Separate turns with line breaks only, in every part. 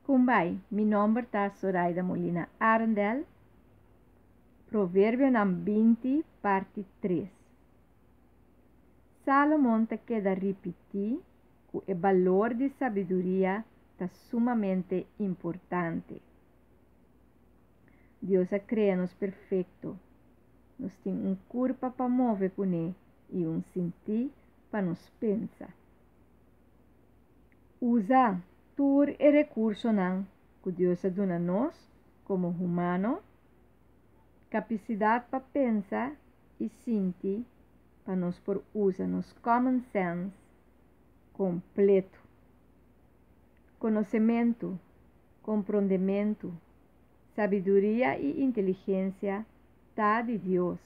Kumbai, mi nòmber ta Soraida Molina Arendel. Proverbionan 20, parti 3. Salomon ta keda ripití ku e balor di sabiduria ta sumamente importante. Dios a krea nos perfekto. Nos tin un kurpa pa move kuné i un sintí pa nos pensa. Usa tur e rekursonan ku Dios a duna nos komo humano, kapisidat pa pensa i sinti pa nos por usa nos common sense kompleto. Konosementu, komprondementu, sabiduria i inteligensia ta di Dios.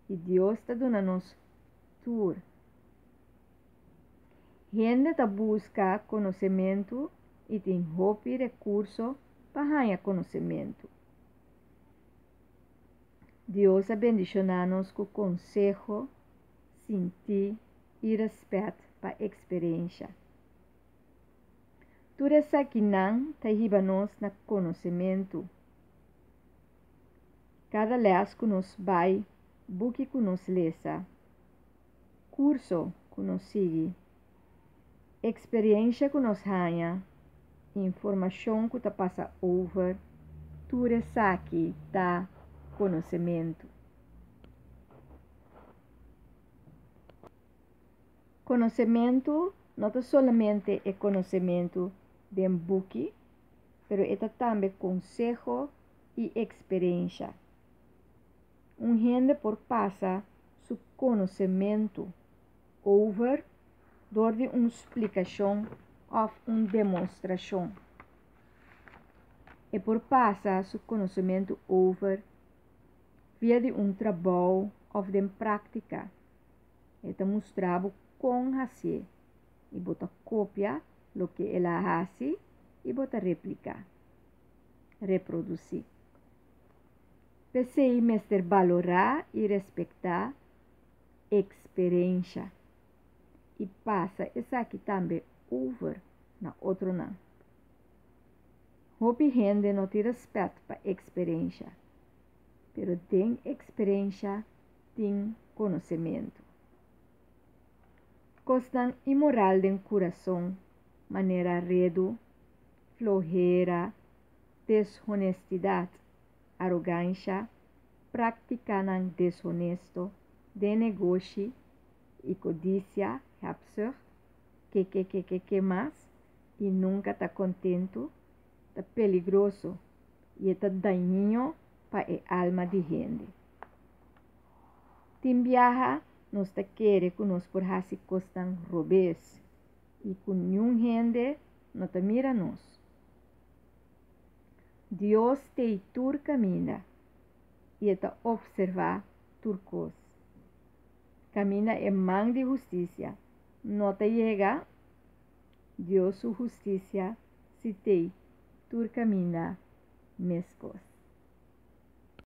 I Dios ta duna nos tur. Hende ta buska konosementu i tin hopi rekurso pa haña konosementu. Dios a bendishoná nos ku konseho, sintí i rèspèt pa eksperensha. Tur esakinan ta hiba nos na konosementu. Kada lès ku nos bai, buki ku nos lesa, kurso ku nos sigui, eksperensha ku nos haña, informashon ku ta pasa over, tur esaki ta konosementu. Konosementu no ta solamente e konosementu den buki, pero e ta tambe konseho i eksperensha. Un hende por pasa su konosementu over dor di un splikashon òf un demostrashon. E por pasa su konosementu over via di un trabou òf den práktika. E ta mustra bo kon hasié i bo ta kopia loke el a hasi i bo ta repliká, reprodusí. P'esei mester balorá i respektá eksperensha i pasa esaki tambe over na otronan. Hopi hende no tin rèspèt pa eksperensha, pero den eksperensha tin konosementu. Kosnan imoral den kurason, manera redu, flohera, deshonestidat, arogansha, práktikanan deshonesto den negoshi i kodisia, hebzucht, kekekekeke mas, i nunka ta kontentu, ta peligroso i e ta dañino pa e alma di hende. Tin biaha nos ta kere ku nos por hasi kosnan robes i ku niun hende no ta mira nos. Dios t'ei tur kaminda i e ta opservá tur kos. Kaminda e man di hustisia no ta yega, Dios su hustisia si t'ei tur kaminda meskos.